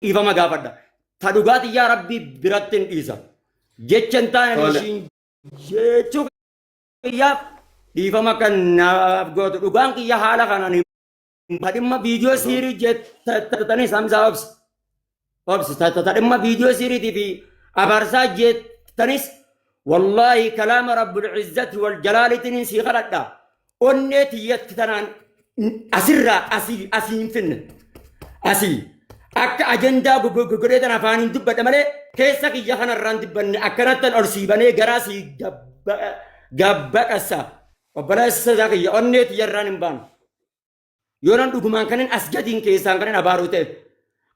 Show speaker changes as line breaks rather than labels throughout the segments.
Dhiifama gaafadha. Ta dhugaatii yaa Rabbii biratti hin dhiisa. Jecha hin taane
Tole.
ishiin jechuu kiyyaaf dhiifama kan naaf gootu dhugaan kiyya haala kanaan hin dhimma viidiyoo siirii jettanii Hamzaa obsi. Obsi ta dhimma viidiyoo siiriitii fi abaarsaa jettanis wallaahi kalaama rabbul izzati wal jalaalitiin sii kadhadha. Onnee tiyyatti tanaan asirraa asii asii hin finne. Asii akka ajandaa godhee tan afaaniin dubbadha malee keessa kiyya kanarraan dubbanne akkanattan ol sii banee garaa sii gabbaqassa. Obboleessa isaa kiyya onnee tiyyarraan hin baanu. Yoo nan dhugumaan kanin as gadiin keessaan kanin abaaruu ta'e.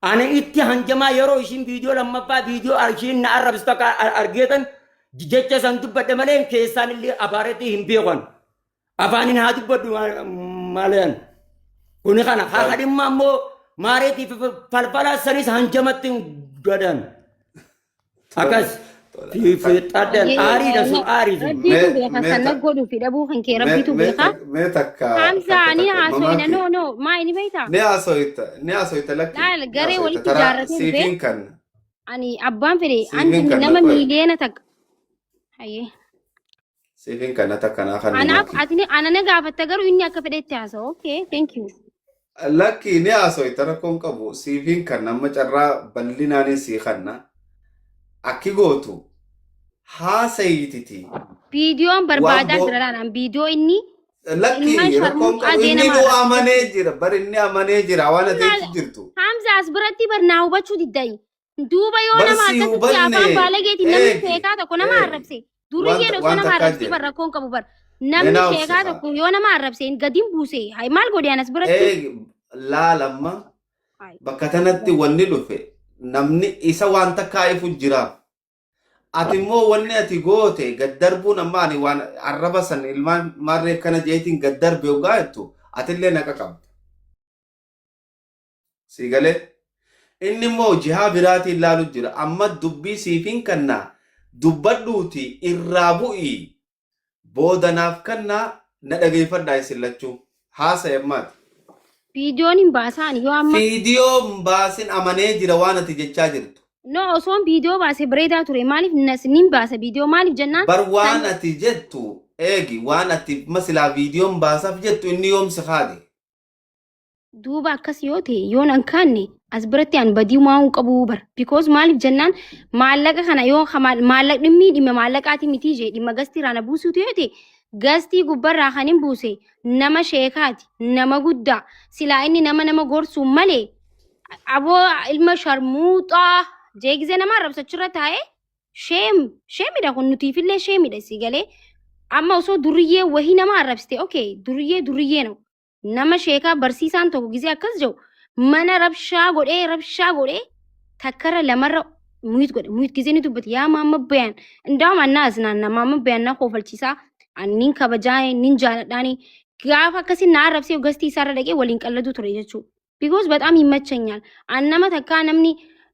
Ani itti hanjamaa yeroo ishiin viidiyoo lammaffaa viidiyoo ishiin na arrabsitu akka argeetan jecha san dubbadhe malee keessaan illee abaaretti hin beekan. Afaaniin haa dubbadhu malee. Kuni kana haa dhimma ammoo maareetii fi falfalaa sanis hanjamatti hin godhan. Akkas fixadhan aariidha sun aarii sun.
Rabbiitu beeka kan na godhuu fi dhabuu kan kee rabbiitu beeka.
Mee takka
Hamza
takka
ani
takka
haasoyna
mamaaki.
no no maa inni beektaa?
Ni haasoyta ni haasoyta lakki
Laal
ni
garee
haasoyta
walitti
taraa
ijaarratee dhufee
siifiin kanna
ani abbaan fedhe
siifiin
anti
kanna
nama
qoy
miiliyoona takka. Hayyee.
siifiin kanna takka naa kanni
Anaaf
makki.
ati ana na gaafatta garuu inni akka fedhetti haasa'u. Okay, thank you.
Lakki ni haasoyta rakkoon qabu siifiin kanna amma carraa bal'inaanin sii kanna akki gootu haasayititi
Viidiyoon
waan
barbaadaa
boo
jira laalaan viidiyoo inni
lakki
ilmaan
rakkoon
sharmuuxaa
qabu
jee
inni
nama
nu
arrabsu
amanee
jechuudha.
jira bar inni amanee jira waan ati
Hamza
jechu jirtu.
Hamza as biratti bar naa hubachuu diddayi. Duuba yoo
Bar
nama
si
akkasitti
hubanne
afaan baalageetiin namni
eegi
sheekaa tokko nama
eegi
arrabse duriyyeen osoo
waan
nama
takkaa
arrabsee
jira
bar rakkoon qabu bar
mee
namni
naa obsi
sheekaa
kaa
tokko yoo nama arrabse gadiin buuse hay maal godhe anas biratti
eegi laalamma
Hay.
bakka tanatti wanni dhufe namni isa waan takkaa ifu jiraaf ati immoo wanni ati goote gad darbuun amma ani waan arraba san ilmaan maarree kana jeetiin gad darbe ogaa jettu atillee naqa qabda Sii galee? Inni immoo jihaa biraatiin laalu jira. Amma dubbii siifin kannaa dubbadhuuti irraa bu'ii booda naaf kannaa na dhageeffadhaa isin lachuu. Haasa'e ammaati.
Viidiyoon hin baasaan yoo amma
Viidiyoo hin baasin amanee jira waan ati jechaa jirtu.
no osoon viidiyoo baase bareedaa ture maaliif nas nin baasa viidiyoo maaliif jennaan
Bar waan
kan
ati jettu eegi waan ati masilaa viidiyoon baasaaf jettu inni yoom si kaade.
Duuba akkas yoo ta'e yoon an kaanne as biratti an badii maa'uu qabu bara. Because maaliif jennaan maallaqa kana yoo maallaqni dhimma maallaqaati mitii jee dhimma gastii irraa na buusuutu yoo ta'e gastii gubbarraa kan hin buuse nama sheekaati nama guddaa silaa inni nama nama gorsuu malee aboo ilma sharmuuxaa jee gizee nama arrabsachurra taa'ee sheem sheemidha kun nutiifillee sheemidha si galee amma osoo duriyyee wahii nama arrabsite okay duriyyee duriyyee no Nama sheekaa barsiisaan tokko gisee akkas jedhu mana rabshaa godhee rabshaa godhee takkarra lamarra muyit godhe muyit gisee ni dubbate yaa maamma bayaan indaam annaa asnaanna maamma bayaan na koofalchiisaa annin kabajaa nin jaaladhaani gaafa akkasii na arrabsee gastii isaarra dhaqee waliin qalladuu ture jechuudha. Because በጣም ይመቸኛል. An nama takkaa namni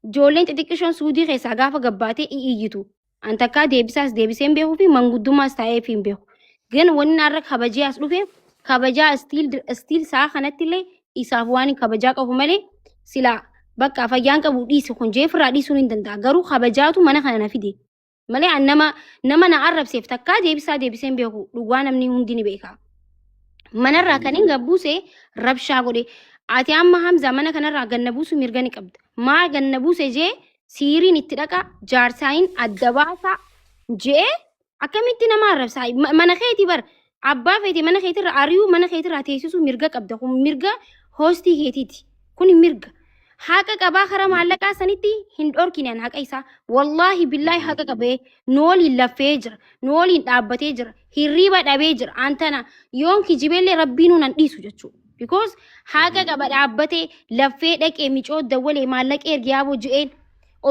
ijoolleen xixiqqishoon suudii keessaa gaafa gabbaatee iyyitu. An takkaa deebisaas deebisee hin beekuu fi manguddummaas taa'ee fi hin beeku. Gan wanni narra kabajee as dhufeef kabajaa istiil istiil sa'a kanatti illee isaaf waan hin kabajaa qabu malee silaa bakka fayyaan qabu dhiisi kun jeefirraa dhiisuun hin danda'a. Garuu kabajaatu mana kana na fide. Malee an nama nama na arrabseef takkaa deebisaa deebisee hin beeku dhugaa namni hundi ni beeka. Manarraa kan hin gabbuuse rabshaa godhe. Ati amma Hamza mana kanarraa ganna buusu mirga ni qabda. Maa ganna buuse jee siiriin itti dhaqa jaarsaayin adda baasaa jee akkamitti nama arrabsaa mana keetii bar abbaa feete mana keetirra ari'uu mana keetirraa teessisuu mirga qabda kun mirga hoostii keetiiti kun mirga haqa qabaa karaa maallaqaa sanitti hin dhorkine an haqa isaa wallaahi billaahi haqa qabee nu waliin laffee jira nu waliin dhaabbatee jira hirriiba dhabee jira an tana yoon kijibeellee rabbiinuu nan dhiisu jechuudha. Because haqa qaba dhaabbatee laffee dhaqee micoo dawwalee maallaqa erge yaaboo je'een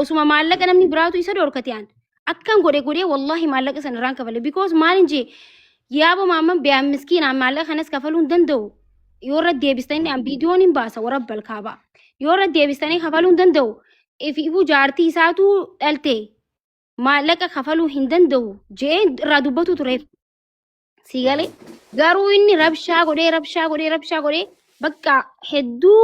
osuma maallaqa namni biraatu isa dhorkate an akkan godhe godhee wallaahi maallaqa sana irraan kafale because maalin jee yaaboo maamman biyaan miskiinaan maallaqa kanas kafaluu hin danda'u yoo irra deebistanii an viidiyoon hin baasa warra balkaabaa yoo irra deebistanii kafaluu hin danda'u ifi ifuu jaartii isaatu dhalte maallaqa kafaluu hin danda'u je'ee irraa dubbatu tureef. Si galee garuu inni rabshaa godhee rabshaa godhee rabshaa godhee bakka hedduu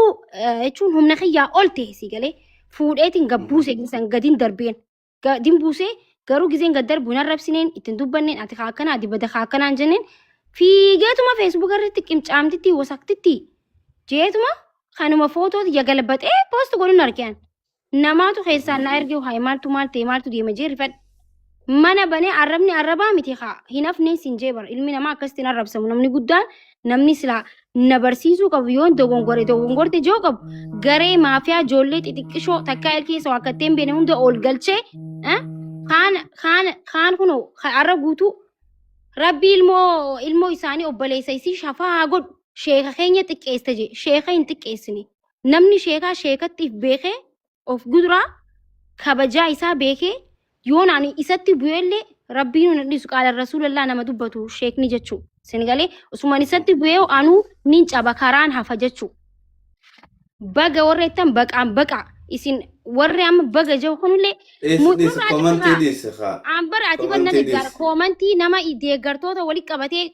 jechuun humna kiyyaa ol ta'e si galee Fuudheetiin gad buuse san gadin darbeen. Gadin buusee garuu gizeen gad darbu hin arrabsineen ittiin dubbanneen ati kaa akkanaa ati bada kaa akkanaan jenneen fiigeetuma feesbuuka irratti qimcaamtitti wasaktitti jeetuma kanuma footoo tiyya galbaxee poost godhuun argeen. Namaatu keessaan na erge hayi maaltu maal ta'e maaltu deema jee rifadhe. Mana banee arrabni arrabaa miti haa hin hafneen sin jee bara ilmi namaa akkasitti hin arrabsamu namni guddaan namni silaa na barsiisuu qabu yoon dogongore dogongorte joo qabu garee maafiyaa ijoollee xixiqqishoo takkaa keessa waa akkatteen beene hunda ol galchee eh, kaan kaan kaan kunoo arra guutuu rabbi ilmoo ilmoo isaanii obboleessa isii shafaa haa godhu sheeka keenya xiqqeessa jee sheeka hin xiqqeessine namni sheekaa sheekatti if beekee of guduraa kabajaa isaa beekee yoon ani isatti bu'ellee rabbiin nu dhiisu qaala rasuulallaa nama dubbatu sheekni jechuu sin galee usuman isatti bu'ee anuu nin caba karaan hafa jechuu baga warra ittan baqaan baqa isin warri amma baga jiru kunillee
Dhiis dhiis
mucurraa
komantii
cufuraa
dhiis haa.
ambara ati ban na
Komantii
deeggar
dhiis.
koomantii nama deeggartoota walitti qabatee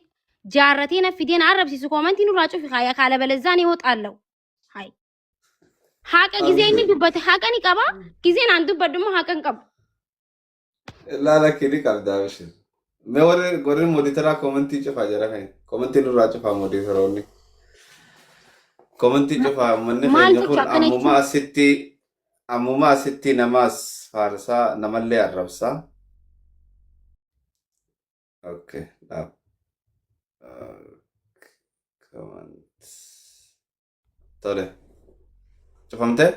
jaarratee na fidee na arrabsiisu koomantii nurraa cufi haaya kaala balazzaan yoo xaallawu hayi Haqa gizee inni
Abshir.
dubbate haqa ni qaba. Gizeen aan dubbadhu immoo haqa hin qabu.
Laala kini qabda abshir. Mee warri warri moditeraa komantii cufaa jira kan. Komantii nurraa cufaa moditeroonni. Komantii cufaa uummanni
Maal
keenya
jecha
kun
akkana
ammuma
jechuun?
asitti ammuma asitti namaas faarsaa namallee arrabsaa. Okay. Dhaab. Comment. Tole. Cufamtee?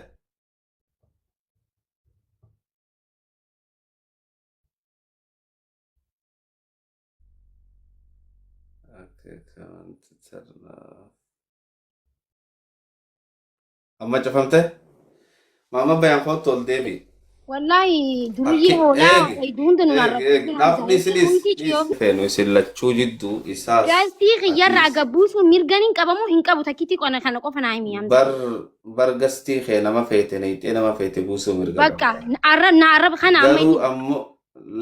Okay, comment turn off. Amma cufamtee? Maama bayaan kootu ol deebi.
Wallaahi duriyyee
Akki
hoolaa
eegi
hedduu hunda nu
eegi eegi
arrabsiisu
dhaaf dhiisi dhiisi
Humti
dhiisi.
ciyoo
Feenu isin lachuu jidduu isaas
gastii kiyyarraa
atiis
gabbuusuun mirgan hin qabamu hin qabu takkitti qona kana qofa naa himi Hamza.
bar bar gastii kee nama feete nayxee nama feete buusuu mirga
Bakka
qabda.
arra na arrab kana amma
Garuu
inni
ammoo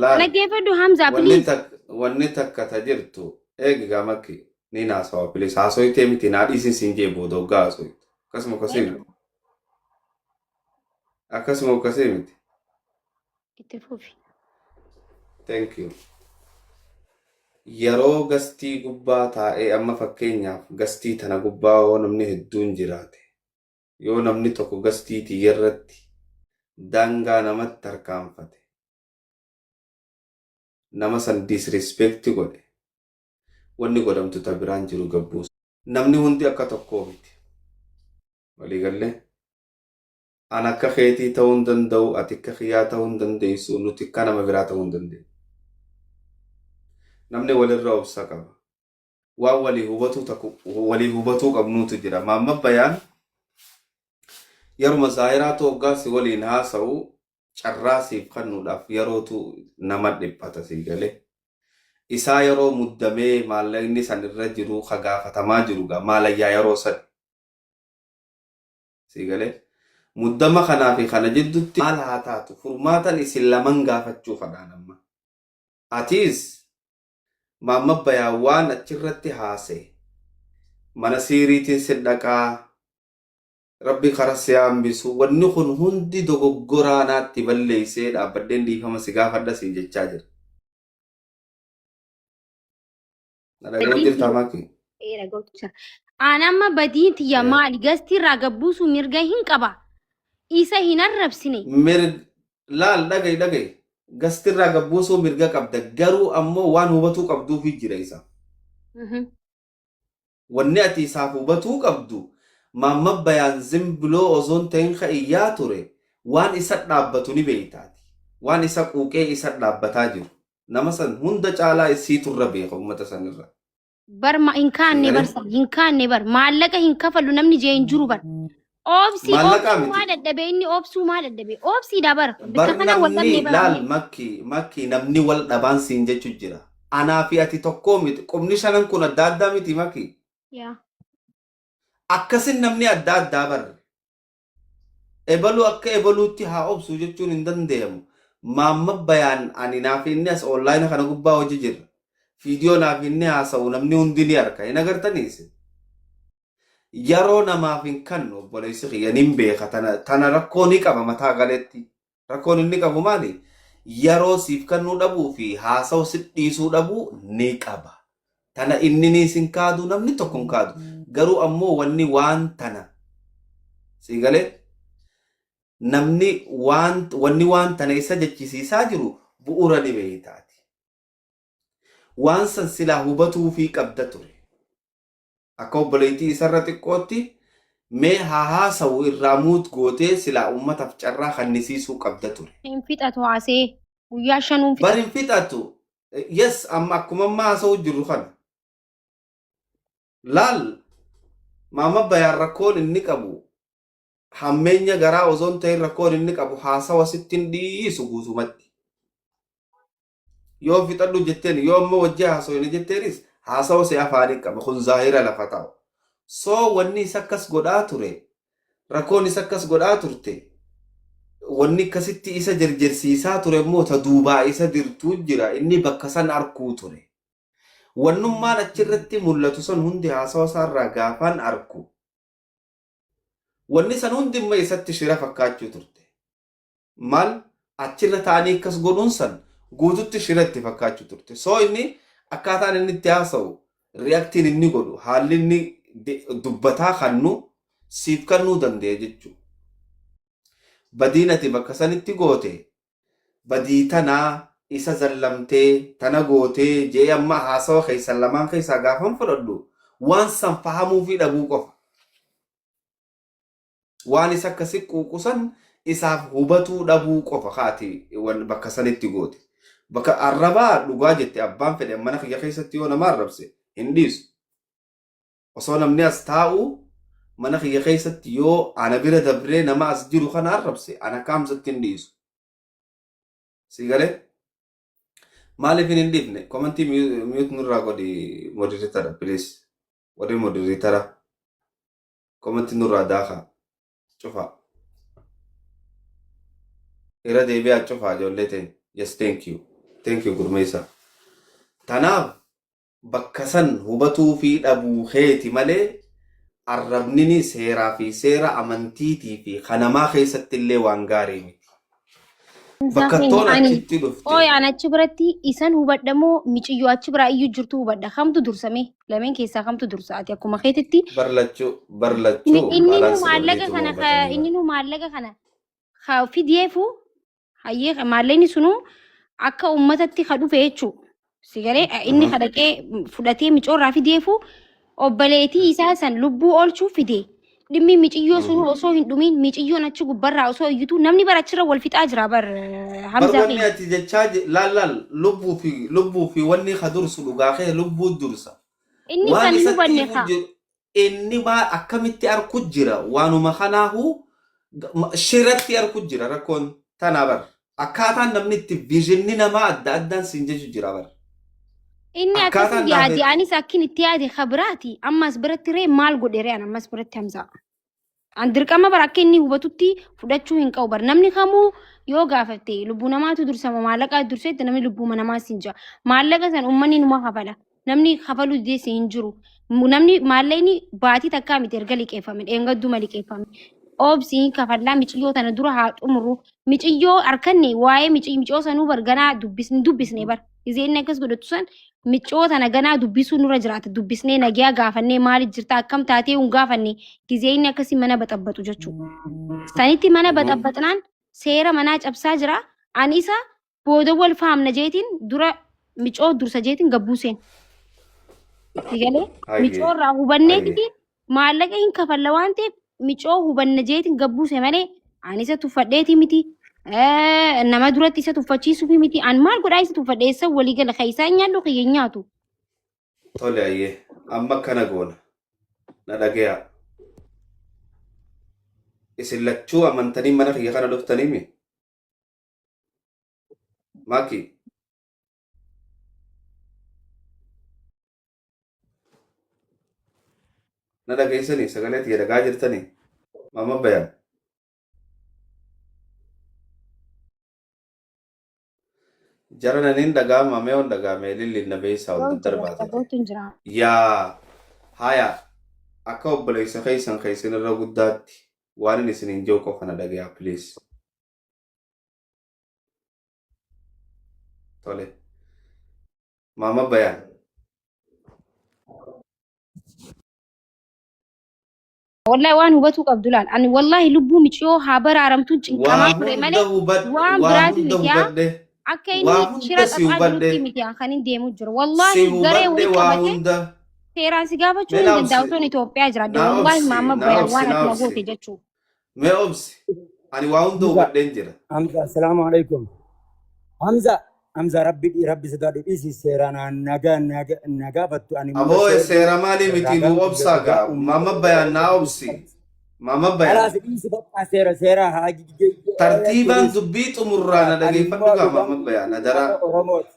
laal
dhaggeeffadhu Hamza
wanni
please.
takka wanni takka ta jirtu eegi gamakki ni naasawa please haasoytee miti naa dhiisin siin jee booda hoggaa haasoytu akkasuma akkasii miti akkasuma akkasii miti
Itti fufi.
thank you. Yeroo gastii gubbaa taa'ee amma fakkeenyaaf gastii tana gubbaa yoo namni hedduun jiraate yoo namni tokko gastii tiyyarratti daangaa namatti tarkaanfate nama san disrespect godhe wanni godhamtu ta biraan jiru gabbuusa. Namni hundi akka tokkoo miti. Waliigallee an akka keetii ta'uu hin danda'u, ati akka kiyyaa ta'uu hin dandeessu, nuti akka nama biraa ta'uu hin dandeenyu. Namni walirra obsa qaba. Waan walii hubatuu takku walii hubatuu qabnuutu jira. Maamma Bayaan yeruma zaahiraatu hoggaa si waliin haasa'u carraa siif kennuudhaaf yerootu nama dhiphata sii galee. Isaa yeroo muddamee maallaqni san irra jiru ka gaafatamaa jiru gaa maalayyaa yeroo sani. Sii galee. Muddama kanaa fi kana jiddutti maal haa taatu furmaatan isin laman gaafachuu fadhaan amma. Atiis Maamma Bayaan waan achirratti haase mana siiriitiin si dhaqaa rabbi kara si hambisu wanni kun hundi dogoggoraa naatti balleessee dhaabbadheen dhiifama si gaafadha siin jechaa jira. Na dhaga'uu jirtaa Maaki?
Eera gocha. Aan amma badiin tiyya maali? Gastii irraa gabbuusuu mirga hin qaba. Isa hin arrabsine.
Mirg laal dhaga'i dhaga'i gastirraa gabbuusuu mirga qabda garuu ammoo waan hubatuu qabduufi jira isa. Wanni ati isaaf hubatuu qabdu Maamma Bayaan zim biloo osoo hin ta'in ka iyyaa ture waan isa dhaabbatu ni beektaati. Waan isa quuqee isa dhaabbataa jiru. Nama san hunda caalaa isiitu irra beeka uummata sanirra.
Bar ma hin kaanne bar
Sagalee?
san hin kaanne bar maallaqa hin kafallu namni jee hin jiru bar. Obsi
Maallaqaa
obsuu maa
miti.
dadhabe inni obsuu maa dadhabe obsiidha bar
Bar
bikka kana wal
namni
dhabne bar
laal
amma.
makki makki namni wal dhabaan siin jechu jira. Anaa fi ati tokkoo miti. Qubni shanan kun adda addaa miti makki.
Yaa.
Akkasin namni adda addaa bar. Ebaluu akka ebaluutti haa obsu jechuun hin danda'amu. Maamma Bayaan ani naaf inni as online kana gubbaa hojii jirra. Viidiyoo naaf inni haasa'u namni hundi ni arka. Hin agartanii isin? Yeroo namaaf hin kannu obboleessi kiyya nin beeka tana tana rakkoo ni qaba mataa galetti. Rakkoon inni qabu maali? Yeroo siif kannuu dhabuu fi haasawa si dhiisuu dhabuu ni qaba. Tana inni ni sin kaadu namni tokko hin kaadu. Garuu ammoo wanni waan tana sii galee namni waan wanni waan tana isa jechisiisaa jiru bu'uura ni beeytaati. Waan san silaa hubatuufii qabda ture. Akka obboleettii isarra xiqqootti mee haa haasawu irraa muut gootee silaa ummataaf carraa kannisiisuu qabda ture.
Hin fixatu haasee guyyaa shanuun
Bar
fixatu.
hin fixatu. Yes, amma akkuma amma haasa'u jirru kana. Laal maama bayaan rakkoon inni qabu hammeenya garaa osoo hin ta'in rakkoon inni qabu haasawa sitti hin dhiisu guutumatti. Yoo fixadhu jetteen yoo amma wajji haasawine jetteenis haasawa si afaanii qaba kun zaahira lafa taa'u. So wanni isa akkas godhaa ture rakkoon isa akkas godhaa turte wanni akkasitti isa jerjersiisaa ture immoo ta duubaa isa dirtuu jira inni bakka san arkuu ture. Wannummaan achirratti mul'atu san hundi haasawa isaarraa gaafaan arku wanni san hundi immoo isatti shira fakkaachuu turte. Maal achirra ta'anii akkas godhuun san guututti shira itti fakkaachuu turte. So inni akkaataan inni itti haasa'u, reactiin inni godhu, haalli inni dubbataa kannu siif kannuu danda'e jechuudha. Badiin ati bakka sanitti goote badii tanaa isa zallamtee tana gootee je'ee amma haasawa keessan lamaan keessaa gaafan fudhadhu waan san fahamuufii dhabuu qofa. Waan isa akkasi quuqu san isaaf hubatuu dhabuu qofa ka ati bakka sanitti goote. Bakka arrabaa dhugaa jette abbaan fedhe mana kiyya keessatti yoo nama arrabse hin dhiisu. Osoo namni as taa'u mana kiyya keessatti yoo ana bira dabree nama as jiru kana arrabse ana akka Hamzatti hin dhiisu. Si galee? Maaliif hin dhiifne? Komentii mute nurraa godhi moderator please. Warri moderator. Komentii nurraa daakaa. Cufaa. Irra deebi'aa cufaa ijoollee teenya. Yes, thank you. Thank you gurmeessaa. Tanaaf bakka san hubatuu fi dhabuu keeti malee arrabnini seeraa fi seera amantiitii fi kanamaa keessatti illee waan gaarii miti. Bakka toon
Ani
achitti dhufte.
ooy an achi biratti isan hubadha moo miciyyoo achi biraa iyyuu jirtu hubadha kamtu dursame lameen keessaa kamtu dursa ati akkuma keetitti
Barlachuu barlachuu
inni nu
baalaansi
maallaqa
godhaniitu
kana
hubatanii
inni nu maallaqa kana ka fideefu hayyee maallaqni sunuu akka ummatatti ka dhufe jechuu si galee inni ka dhaqee fudhatee micoorraa fideefu obboleetii isaa san lubbuu oolchuu fide dhimmi miciyyoo sunuu osoo hin dhumin miciyyoon achi gubbarraa osoo iyyitu namni bara achirra wal fixaa jira bar
Bar
Hamzaa
wanni
keenya.
ati jechaa laal laal lubbuu fi lubbuu fi wanni ka dursu dhugaa kee lubbuu dursa.
Inni
Waan
san hin
isatti
hubanne
himu
kaa.
jiru inni maa akkamitti arku jira waanuma kanaahu shiratti arku jira rakkoon tanaa bar. Akkaataan namni itti viizhinni namaa adda addaan siin jechu jira bar.
Inni
Akkaataan
akkasii yaade
naaf
anis akkin itti yaade kabiraati ammas biratti ree maal godhe ree an ammas biratti Hamzaa. An dirqama bara akka inni hubatutti fudhachuu hin qabu bar namni kamuu yoo gaafatte lubbuu namaatu dursama maallaqa dursetti namni lubbuu namaa siin jira maallaqa san uummanni numa kafala namni kafaluu dideesse hin jiru namni maallaqni baatii takkaa miti erga liqeeffame dheengadduma liqeeffame obsi kafallaa miciyyoo tana dura haa xumuru miciyyoo harkanne waa'ee miciyoo sanuu bar ganaa dubbisne bar Gizee inni akkas godhatu san miccoo tana ganaa dubbisuu nurra jiraata. Dubbisnee nagiyaa gaafannee maaliif jirta akkam taatee hin gaafanne gizee inni akkasii mana baxabbatu jechuudha. Sanitti mana baxabbaxnaan seera manaa cabsaa jira. Ani isa booda wal faamna jeetiin dura micoo dursa jeetiin gabbuu seen. Sigalee micoo irraa hubanneetiti maallaqa hin kafalla waan ta'eef micoo hubanna jeetiin gabbuuse malee ani isa tuffadheeti miti. Nama duratti isa tuffachiisuufi miti. An maal godhaa isa tuffadhe eessa walii gala kan isaan nyaadhu kiyya hin nyaatu.
Tole ayyee amma akkana goona na dhagayaa isin lachuu amantanii mana kiyya kana dhuftanii mi Maaki Na dhageessanii sagalee tiyya dhagaa jirtanii? Maamma Bayaan. Jara naniin dhagaama mee on dhagaame lilliin na beeysaa ol
Dhaga'u jira,
daddarbaatete.
dhaga'uutu hin jira.
Yaa haya Akka obboleessa keessan keessan irra guddaatti waan inni isiniin jiru qofa na dhagayaa, please. Tole. Maama Bayaan.
Wallahi waan hubatuu qabdu laal. Ani wallahi lubbuu miciyoo haa baraaramtuun cinqamaa
Waa
ture
hunda
malee
hubadhe,
waan
waa
biraati
hunda
miti yaa.
hubadhe,
Akka
waa
inni
hunda
shira
si
xaxaa
hubadhe,
jirutti miti yaa kan hin deemu jiru.
si
Wallahi garee
hubadhe
walitti
waa
qabatee
hunda.
seeraan si gaafachuu
Mee
hin
naa
danda'u
obsi,
osoo Itoophiyaa jiraadde.
naa
Wallahi
obsi,
maamma
naa
bayaan
obsi,
waan
naa
ati na
obsi.
goote jechuudha.
Mee obsi. Ani waa hunda
Hamza,
hubadheen jira.
Hamza, assalaamu alaikum. Hamza, Hamza, rabbi rabbi sodaadhu dhiisi seeraan nagaa nagaa nagaa fattu ani immoo
Aboo
seerri
seera maalii miti
ragaan
nuu
kiyya
obsaa
dhugaa
gaa.
uummata
Maama Bayaan naa obsi. Maama Bayaan.
Kalaas dhiisi bakka seera seera haa
Tartiibaan
dhiisi.
dubbii xumurraa na
Ani
dhageeffadhu
immoo
gaa
dhugaan
Maama
kiyya
Bayaan
uummata
adaraa.
Oromooti.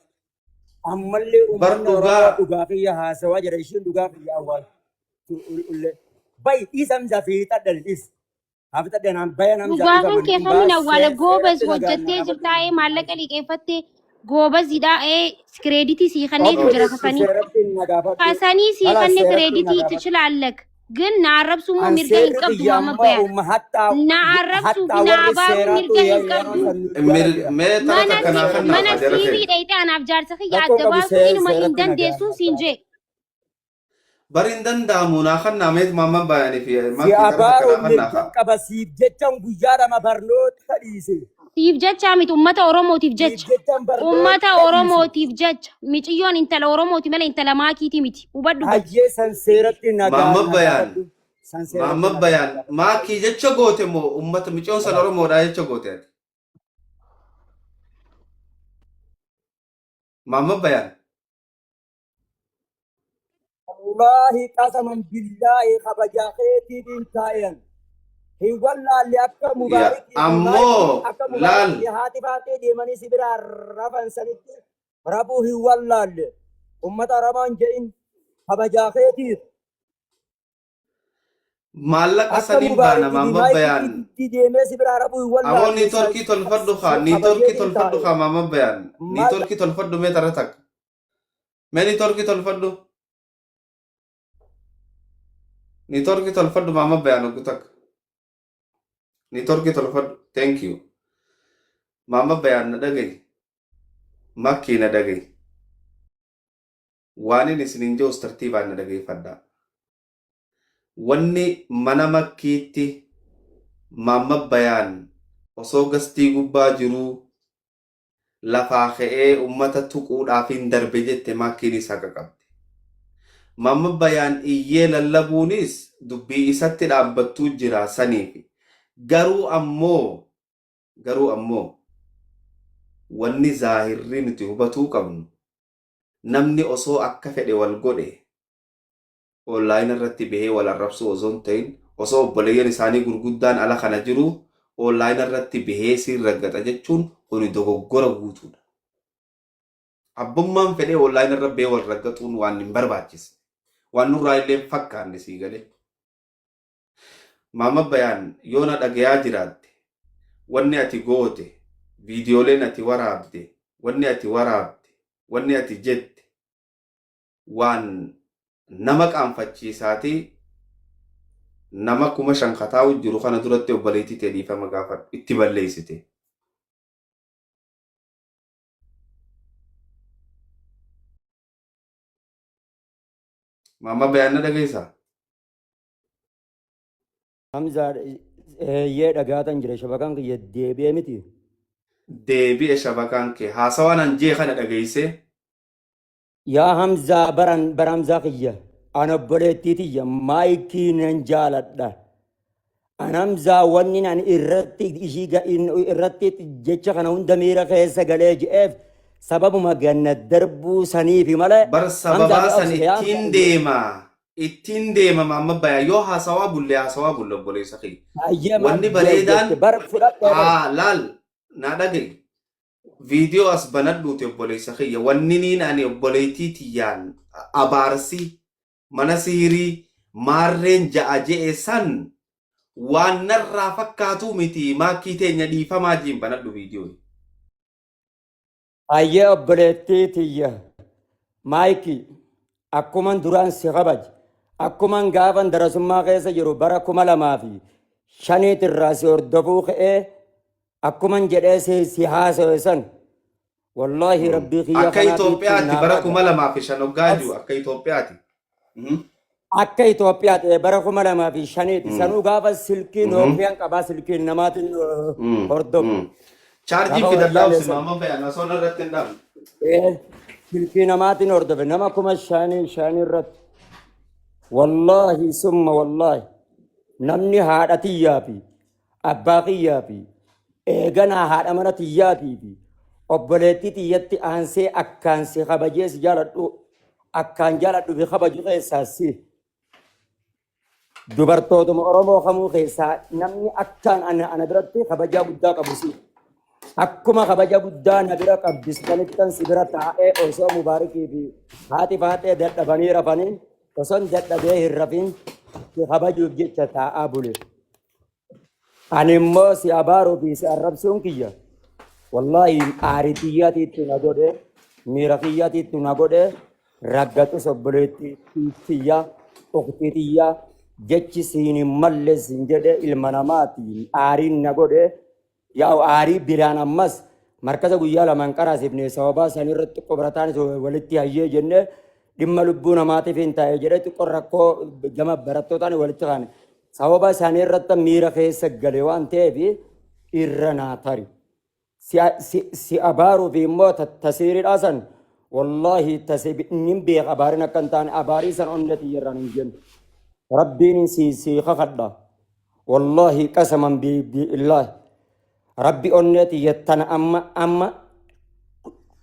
Ammallee
Bar
uummanni Oromoo
dhugaa
dhugaa kiyya haasawaa jira ishiin dhugaa kiyya awwaaltu ullee. Bayi dhiisa Hamza fi xadhan dhiisi. Haa fixadhan an bayan Hamza
Dhugaa kan
dhifaman
kee
hin
kamiin
baa
awwaala goobaz
seeratti nagaa
hojjattee
na
jirtaa
gaafadhu.
ee maallaqa liqeeffattee goobazidha ee kireeditii sii kanneetu jira
Obboleessi
kasanii
seeratti na gaafadhu.
kasanii sii
Kalaas
kanne
seeratti na
kireeditii
gaafadhu.
ትችላለህ ግን na arrabsuu immoo
An
mirga hin
seerri
qabdu
kiyya
maama
ammoo
bayaan
umma hattaa
na arrabsuu fi
hattaa
na
warri
abaaruu
seeraatu
mirga hin
yeroo
qabdu
san nu jala
Mir-
jira.
mee tara
mana
takka naa
si
kennaa
mana
kaa jara
siirii
keenya.
dhayxee anaaf jaarsa kiyya
Rakkoo
adda
qabu
baasuu inuma hin
seeratti na
dandeessuun siin
gaafadha.
jee
Bar hin danda'amu naa kennaa mee Maama Bayaanii fi
Si
Makii tara takka
abaaruu
naa kennaa
mirga
kaa.
qaba siif jechan guyyaa lama barnoota dhiise.
Siif jecha miti, ummata Oromootiif
Siif
jecha.
jechan barnoota
Ummata
dhiise.
Oromootiif jecha. Miciyyoon intala Oromooti malee intala maakiiti miti. Hubadhu gadi.
Hayyee san seeratti nagaa
Maama
na
Bayaan
gaafadhu. San seeratti
Maama
nagaa na
Bayaan
gaafadhu.
maakii jecha goote moo ummata micoon san Oromoodhaa jecha goote ati? Maama Bayaan.
Wallaahi qasaman billaahi kabajaa keetiin taa'an. Hin wallaalle akka
Ya
mubaarikii fi maayikii
ammoo
akka
laal
mubaarikii haati baatee deemanii si biraa rafan sanitti rafuu hin wallaalle. Ummata Oromoon jedhin kabajaa keetiif
maallaqa
akka
saniin baana
mubaarikii fi
Maama Bayaan.
maayikiitti deemee si biraa rafuu hin
Ammoo
wallaalle
niitoorkii tolfadhu kaa niitoorkii
kabajeetiin
tolfadhu
taa'e.
kaa Maama Bayaan
Maal
niitoorkii tolfadhu mee tara takka mee niitoorkii tolfadhu niitoorkii tolfadhu Maama Bayaan oggu takka niitoorkii tolfadhu. Thank you Maama Bayaan. Na dhagayi makkii, na dhagayi. Waan inni isiniin jiru tartiibaan na dhageeffadhaa. Wanni mana makkiitti Maama Bayaan osoo gastii gubbaa jiruu lafaa ka'ee ummata tuquudhaaf hin darbe jette makkiinis haqa qabdi. Maama Bayaan iyyee lallabuunis dubbii isatti dhaabbattuu jira saniifi. Garuu ammoo wanni zaahirri nuti hubatuu qabnu namni osoo akka fedhe wal godhe online irratti bahee wal arrabsuu osoo hin ta'in, osoo obboleeyyan isaanii gurguddaan ala kana jiru online irratti bahee siin raggaxa jechuun kuni dogoggora guutuudha. Abbummaan fedhee online irra bahee wal raggaxuun waan hin barbaachisne. Waan nurraa illee hin fakkaanne sii galee. Maama Bayaan yoo na dhagayaa jiraatte, wanni ati goote, viidiyooleen ati waraabde, wanni ati waraabde, wanni ati jette waan nama qaanfachiisaati. Nama 5,000 kataa'u jiru kana duratti obboleettii ta'e dhiifama gaafadhu itti balleessite. Maama Bayaan, na dhageessaa?
Hamzaa, eeyyee dhagaatan jira, shabakaan kiyya deebi'ee miti.
Deebi'e shabakaan kee. Haasawaan an jee kana dhageessee?
Yaa Hamzaa, baran bara Hamzaa kiyya an obboleettii tiyya maayikii nan jaaladha. An Hamzaa wanni an irratti ishii irratti jecha kana hunda miira keessa galee je'eef sababuma ganna darbuu saniifi malee.
Bar
Hamzaa
sababaa
mee
san
obsi yaa
ittiin deema. Ittiin deema Maama Bayaan yoo haasawaa bulle haasawaa bulle obboleessa kiyya.
Hayyama
Wanni bareedaan
jette bar fudhadhee bar.
Haa laal naa dhaga'i. Viidiyoo as banadhuuti obboleessa kiyya. Wanni niin ani obboleettii tiyyaan abaarsi mana sihirii maarreen ja'a je'e san waan narraa fakkaatuu miti maakkii teenya dhiifamaa jiin banadhu viidiyoo.
Hayyee obboleettii tiyya maayikii akkuman duraan si kabaje Akkuman gaafan darasummaa keessa jiru bara 2005 irraa si hordofuu ka'ee akkuman jedhee si haasawe san, wallaahi rabbii kiyya
Akka
kanaatiitti
Itoophiyaatti
naa
bara
raga.
2005 hoggaa jiru akka Itoophiyaati.
Akka Itoophiyaatti bara 2005ti. Sanuu gaafa silkii Nookiyaan qabaa, silkiin namaatiin hordofu.
Chaarjii
Gaafa
fidadhaa
wayyaalee
obsi
san.
maama fe'an osoo irratti hin dhaabne.
Silkii namaatiin hordofe nama kuma shanii irratti. Wallaahi summa wallaahi, namni haadha tiyyaa fi abbaa kiyyaa fi eeganaa haadha mana tiyyaatii fi obboleettii tiyyatti aansee akkaan si kabajee si jaaladhu, akkaan jaaladhu fi kabaju keessaa si. Dubartootuma Oromoo kamuu keessaa namni akkaan ana biratti kabajaa guddaa qabu si. Akkuma kabaja guddaa na bira qabdi sanittan si bira taa'ee, osoo Mubaarikii fi haati faaxee dadhabanii rafanii, osoo hin dadhabee hin rafin si kabajuuf jecha taa'aa bule. Ani immoo si abaaruu fi si arrabsuun kiyya, wallaahi, aarii xiyyaatiitti na godhe, miira kiyyaatiitti na godhe. Raggatus obboleettii tiyya, uktii tiyya, jechi siin hin malle siin jedhe ilma namaatiin aariin na godhe. Yaa'u aarii biraan ammas markaza guyyaa lamaan qaraasifne, sababaa san irratti xiqqoo barataanis walitti hayyee jenne, dhimma lubbuu namaatiif hin taa'e jedhee xiqqoo rakkoo gama barattootaan walitti kaane. Sababa isaanii irratti miira keessa gale waan ta'eef irra naa tari. Si abaaruu fi immoo tasiiriidhaa san, wallaahi nin beeka abaariin akka hin taane, abaarii san onnee xiyyarraan hin jennu. Rabbiin si kakadha. Wallaahi, qasaman billaahi. Rabbi onnee xiyya tana amma amma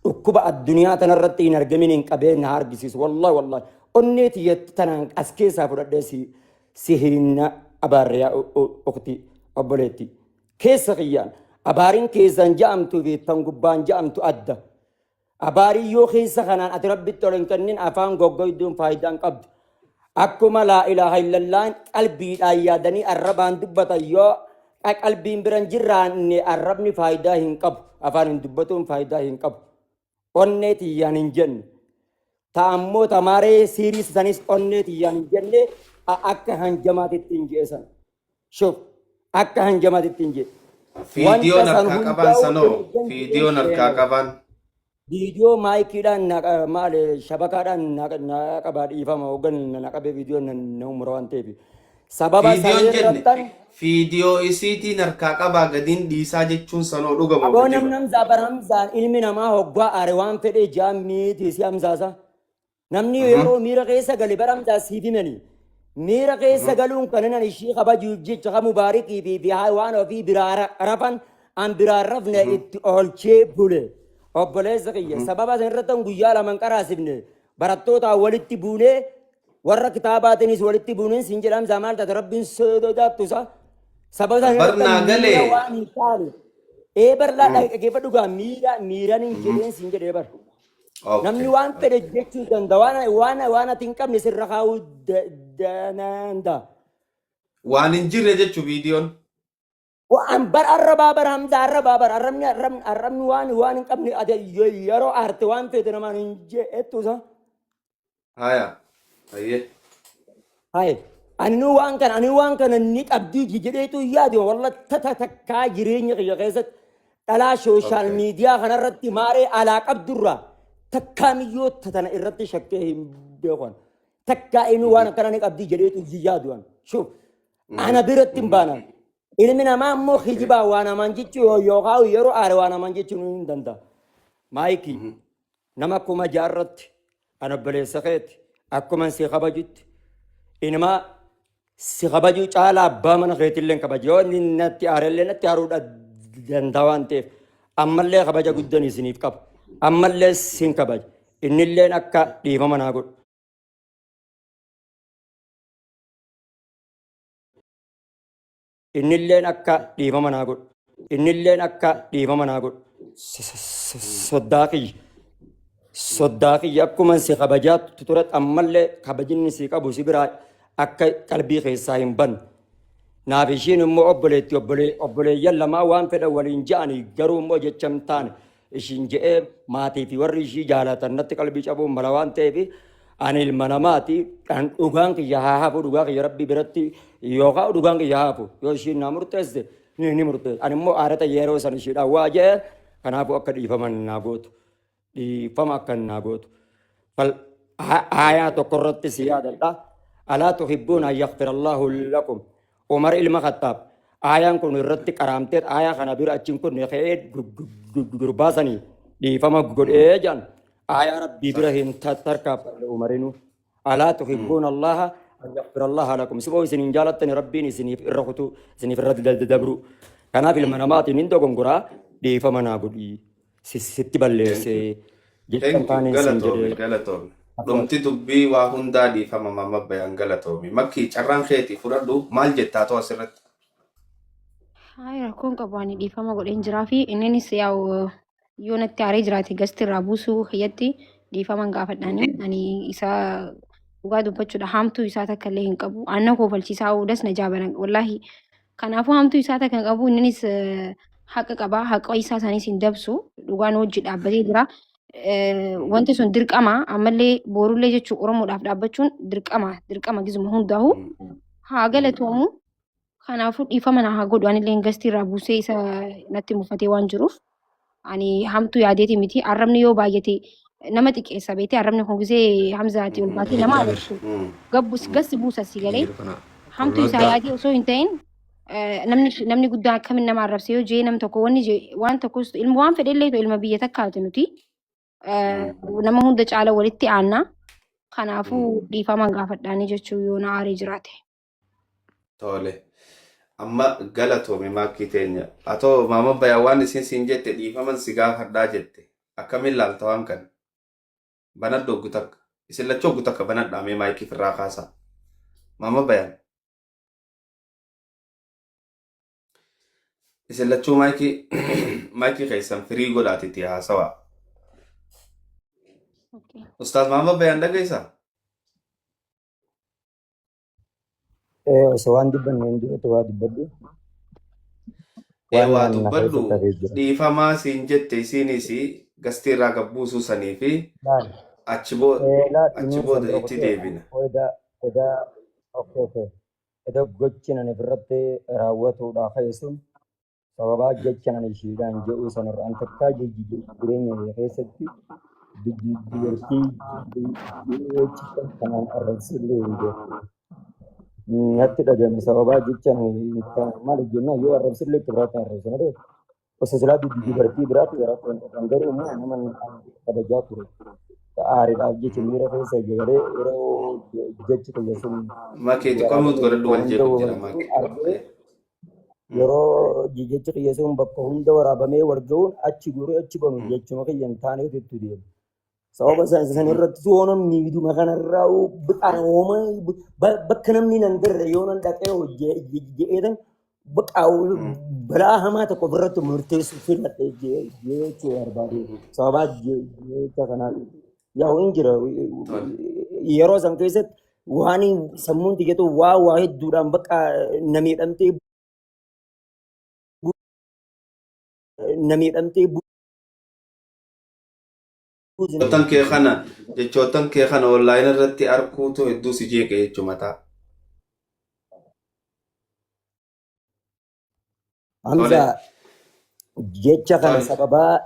dhukkuba addunyaa tanarratti hin argamin hin qabee na argisiisu. Wallaahi, wallaahi. Onnee xiyya tanaan as keessaa fudhadhee si hin abaarre, yaa ukti obboleetti. Keessa kiyyaan abaariin keessaan ja'amtuu fi tan gubbaan ja'amtu adda. Abaarii yoo keessa kanaan ati rabbitti ol hin kennin, afaan goggoyduun faayidaa hin qabdu. Akkuma laa ilaaha illallaan qalbiidhaan yaadanii arrabaan dubbatan, yoo qalbiin biran jirraanne arrabni faayidaa hin qabu. Afaan hin dubbatuun faayidaa hin qabu. Onnee tiyyaan hin jenne. Ta'ammoo tamaaree siirii sanis onnee tiyyaan hin jenne, akka hanjamaatitti hin jeesan. Shuf, akka hanjamaatitti hin jee.
Fiidiyoon
Wanta san
harkaa qaban
hundaa'u
sanoo
ergan
fiidiyoon
jedhee
harkaa
seene.
qaban.
Viidiyoo maayikiidhaan maal shabakaadhaan na qabaa, dhiifama, hooggan na qabee viidiyoon na umura waan ta'eef. Sababa
Fiidiyoon
sanii
jenne
irrattan
fiidiyoo isiitiin harkaa qabaa gadiin dhiisaa jechuun sanoo dhugama
aboo
kijiba?
Namni Hamzaa bar, Hamzaan ilmi namaa hoggaa aare waan fedhee jaa miiti si Hamzaasa. Namni yeroo miira keessa gale bara Hamzaa siif himani. Miira keessa galuun kanan ishii kabajuuf jecha ka Mubaarikii fi waan ofii biraa rafan an biraa rafne itti oolchee bule. Obboleessa kiyya, sababa san irratti guyyaa lamaan qaraasifne, barattootaan walitti buunee, warra kitaabaatiinis walitti buuneen siin jedha. Hamzaa, maal taate? Rabbiin sodaattu isa. Sababa san irratti
Barnaa
miira
galee.
waan hin taane. Ee, barlaa dhaggeeffadhu gaa, miira miiraan hin jedheen siin jedhee bar. Namni waan fedhe jechuu danda'a. Waan ati hin qabne sirra kaa'uu danda'a.
Waan hin jirre jechuu viidiyoon.
Waan bar arrabaa bar, Hamza, arrabaa bar, arrabni waan hin qabne ati yeroo aarte waan feete namaan hin jettu isa.
Haya. Hayyee.
Haye. Ani waan kana ni qabdii jedheetu yaadu, walla tata takkaa jireenya kiyya keessatti dhalaa social media kanarratti maaree alaa qabdurraa takkaa miyyoo tana irratti shakkee hin beekan. Takkaa inni waan akkana ni qabdii jedheetu yaadu an. Shuf. Ana biratti hin baanan. Ilmi namaa immoo kijibaa waa namaan jechuu yookaan yeroo aare waa namaan jechuun hin danda'a. Maayikii nama 6000tti an obboleessa keeti, akkuma si kabajutti inuma si kabajuu caalaa abbaa mana keetillee kabaja. Yoo inni natti aarellee natti aaruudha danda'a waan ta'eef, ammallee kabaja guddan isiniif qaba, ammallee sin kabaja, innilleen akka dhiifama naa godhu. Innilleen akka dhiifama naa godhu. Innilleen akka dhiifama naa godhu. Soddaa kiyya. Soddaa kiyya, akkuma si kabajaa turetti ammallee kabajinni si qabu si biraa akka qalbii keessaa hin banne. Naaf ishiin immoo obboleetti, obboleeyyan lamaa waan fedhan waliin ja'anii, garuu immoo jecha hin taane ishiin je'ee maatii fi warri ishii jaalatan natti qalbii cabuun mala waan ta'eef Ani ilma namaati kan dhugaan kiyya haa hafu dhugaa kiyya rabbii biratti yookaan dhugaan kiyya haa hafu yoo ishiin naa murteesse ni murteesse. Ani immoo aarata yeroo san ishiidhaan waa jee kanaafuu akka dhiifaman naa gootu. Dhiifama akka naa gootu. Fal aayaa tokko irratti si yaadadha. Alaa tuhibbuun an yaghfira Allahu lakum. Umar ilma Khattaab aayaan kun irratti qaraamteet aayaa kana bira achiin kun ka'ee gurbaa sanii dhiifama godhee jedhan. Aayaa rabbii bira hin tarkaanfanne Umarinu. Alaa tuhibbuun Allaha an yaghfira Allaha lakum. Siboo isin hin jaalattani rabbiin isiniif irra kutuu isiniif irra dabru. Kanaaf ilma namaatiin hin dogongoraa dhiifama naa godhii. Sitti balleessee jecha hin
Thank you.
taaneen siin
Galatoomi,
jedhee.
galatoomi. Dhumti dubbii waa hundaa dhiifama Mama Bayaan galatoomi. Makkii carraan keeti fudhadhu maal jettaa too asirratti?
Hayi rakkoon qabu ani dhiifama godheen jiraa fi inninis yaa'u yoo natti aaree jiraate gasti irraa buusuu kiyyatti dhiifama hin gaafadhaani. Ani isa dhugaa dubbachuudha haamtuu isaa takka illee hin qabu. Aannan koo falchiisaa oodas na jaabana wallaahi. Kanaafuu haamtuu isaa takka hin qabu inninis haqa qaba haqa isaa sanis hin dabsu dhugaan hojii dhaabbatee jira. Wanti sun dirqama ammallee boorullee jechuun Oromoodhaaf dhaabbachuun dirqama dirqama gizuma hundaa'u haa galatoomu. Kanaafuu dhiifama na haa godhu anillee gastii irraa buusee isa natti mufatee waan jiruuf ani hamtuu yaadeeti miti arrabni yoo baay'ate nama xiqqeessa beetee arrabni kun gisee hamzaati ol baatee nama arrabsu gabbus gasti buusa si galee hamtuu isaa yaadee osoo hin ta'in namni namni guddaan akkamiin nama arrabse yoo jee nam tokko wanni jee waan tokkos ilma waan fedhellee ta'u ilma biyya takkaati nuti nama hunda caala walitti aanna kanaafuu dhiifama gaafadhaanii jechuu yoo na aaree jiraate.
Tole. Amma galatoomi maakkii teenya. Atoo maama bayaa waan isin siin jette dhiifaman si gaafadhaa jette. Akkamiin laalta waan kana? Banadhu oggu takka. Isin lachuu oggu takka banadhaa mee maayikii firraa kaasaa. Maama bayaan. Isin lachuu maayikii maayikii keessan firii godhaati itti haasawaa.
Okay.
Ustaaz maama bayaan dhageessaa?
Osoo waan dubbanne hin duratti waa dubbadhu.
Ee
Waan
waa
na
dubbadhu
keessatti hafee jira.
dhiifamaa siin jette isiinis gastii irraa gabbuusuu sanii fi
Laal.
achi booda
Laal
achi
inni san
booda
bira
itti
kutee
deebina.
eda eda okay okay eda gochi nan ofirratti raawwatuudha ka'e sun sababaa jecha nan ishiidhaan jedhuu sanarra an takkaa jireenya kee keessatti dubartii jecha kanaan arrabsillee hin beeku. Natti dhagame sababaa jecha maal jennaan yoo arrabsillee itti biraatti arrabsa malee osoo silaa dubartii biraatti rakkoo hin qaban garuu immoo nama kabajaa ture. Aariidhaaf jecha miira keessa galee yeroo jechi kiyya sun
Makee xiqqoo
waraabamee
nuut godhadhu
bakka
wal
hunda
jeequ jira
wal
makee.
argee yeroo jechi kiyya sun bakka hunda waraabamee wal ga'uun achi guuree achi banu jechuma kiyya hin taaneetu itti deema. Sababa san irratti yoo namni miidhuma kanarraa qarooma bakka namni nan garre yoo nan dhaqee hojjeetan bakka balaa hamaa tokko ofirratti murteessu filadhe jechuu barbaade. Sababa jecha kanaa yaa hin jira yeroo san keessatti waan sammuun tiyyatu waa waa hedduudhaan bakka na miidhamtee na miidhamtee
Jechoottan kee kana jechoottan kee kana online irratti arkuutu hedduu si jeeqe jechuu mataa. Tole.
Hamza jecha kana
Tole.
sababaa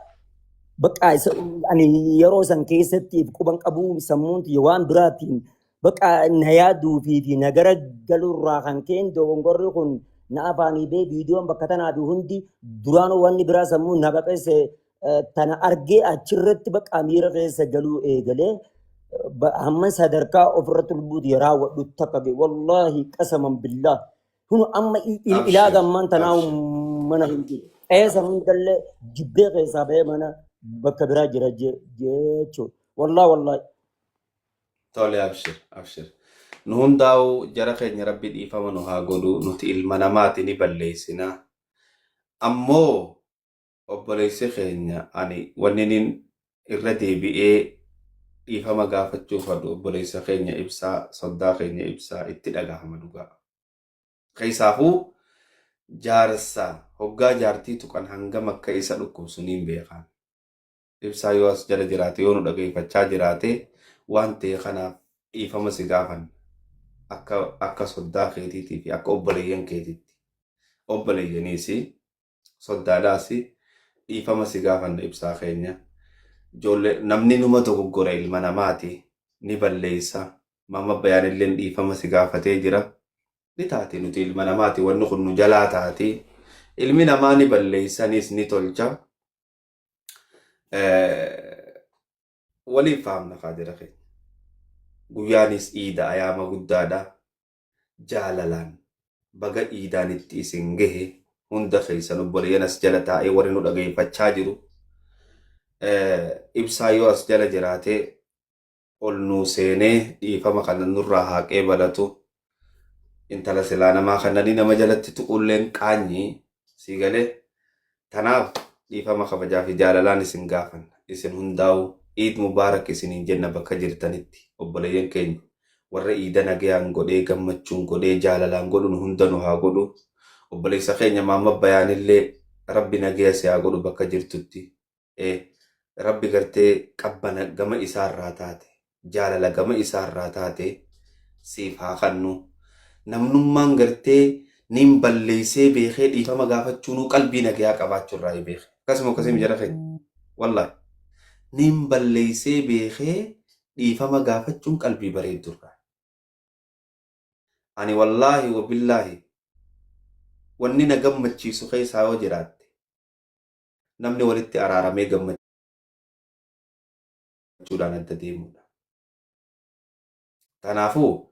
bakka isa ani yeroo san keessatti if quban qabu sammuun tiyya waan biraatiin bakka na yaaduu fi na gara galuurraa kan ka'een dogongorri kun na afaanii bee viidiyoon bakka tanaa fi hundi duraanuu wanni biraa sammuu na baqeesse tana argee achirratti bakka miira keessa galuu eegalee hamma sadarkaa ofirratti lubbuu tiyya raawwadhu takka ga'e wallaahi qasaman billaah Kun amma ilaa
Abshir,
gammaan tanaa
abshir.
mana hin jiru. Eessa hundallee jibbee keessaa bahee mana bakka biraa jira jechuudha. Wallaahi wallaahi.
Tole abshir, abshir. Nu hundaa'u jara keenya rabbi dhiifama nu haa godhu nuti ilma namaati ni balleessina. Ammoo obboleessi keenya ani wanninin irra deebi'ee dhiifama gaafachuu fadhu obboleessa keenya ibsaa soddaa keenya ibsaa itti dhagahama dhugaa. Keessaafuu jaarsa hoggaa jaartii tuqan hangam akka isa dhukkubsu niin beekaan. Ibsaa yoo as jala jiraate yoo nu dhageeffachaa jiraate Waan ta'e kanaaf dhiifama si gaafanna. Akka soddaa keetiitii fi akka obboleeyyan keetiitti. Obboleeyyaniis soddaadhaas dhiifama si gaafanna ibsaa keenya. Ijoollee namni numa dogoggora ilma namaati ni balleessa. Mama Bayaanilleen dhiifama si gaafatee jira. Ni taati nuti ilma namaati wanni kun nu jalaa taati. Ilmi namaa ni balleessanis ni tolcha. Waliif fahamna kaa jira keenya. Guyyaanis iida ayaama guddaadha. Jaalalaan baga iidaan itti isin gahe hunda keessan obboleeyyan as jala taa'ee warri nu dhageeffachaa jiru. Ibsaa yoo as jala jiraate ol nuu seenee dhiifama kana nurraa haa qeebalatu. Intala silaa namaa kannanii nama jalatti tuqulleen qaanyi sii galee. Tanaaf dhiifama kabajaa fi jaalalaan isin gaafanna. Isin hundaa'u Iid Mubaarak isiniin jenna bakka jirtanitti obboleeyyan keenya warra iida nagayaan godhee gammachuun godhee jaalalaan godhu nu hunda nu haa godhu. Obboleessa keenya Maamma Bayaanillee Rabbi nagaya si haa godhu bakka jirtutti. Rabbi gartee qabbana gama isaarraa taate jaalala gama isaarraa taate siif haa kannu. Namnummaan gartee niin balleessee beekee dhiifama gaafachuunuu qalbii nagayaa qabaachuu irraa beeke. Akkasuma akkasii jara keenya. Wallaahi. Niin balleessee beekee dhiifama gaafachuun qalbii bareeddu irraa. Ani wallaahi wabillaahi wanni na gammachiisu keessaa yoo jiraatte namni walitti araaramee gammachuudhaan adda deemudha. Kanaafuu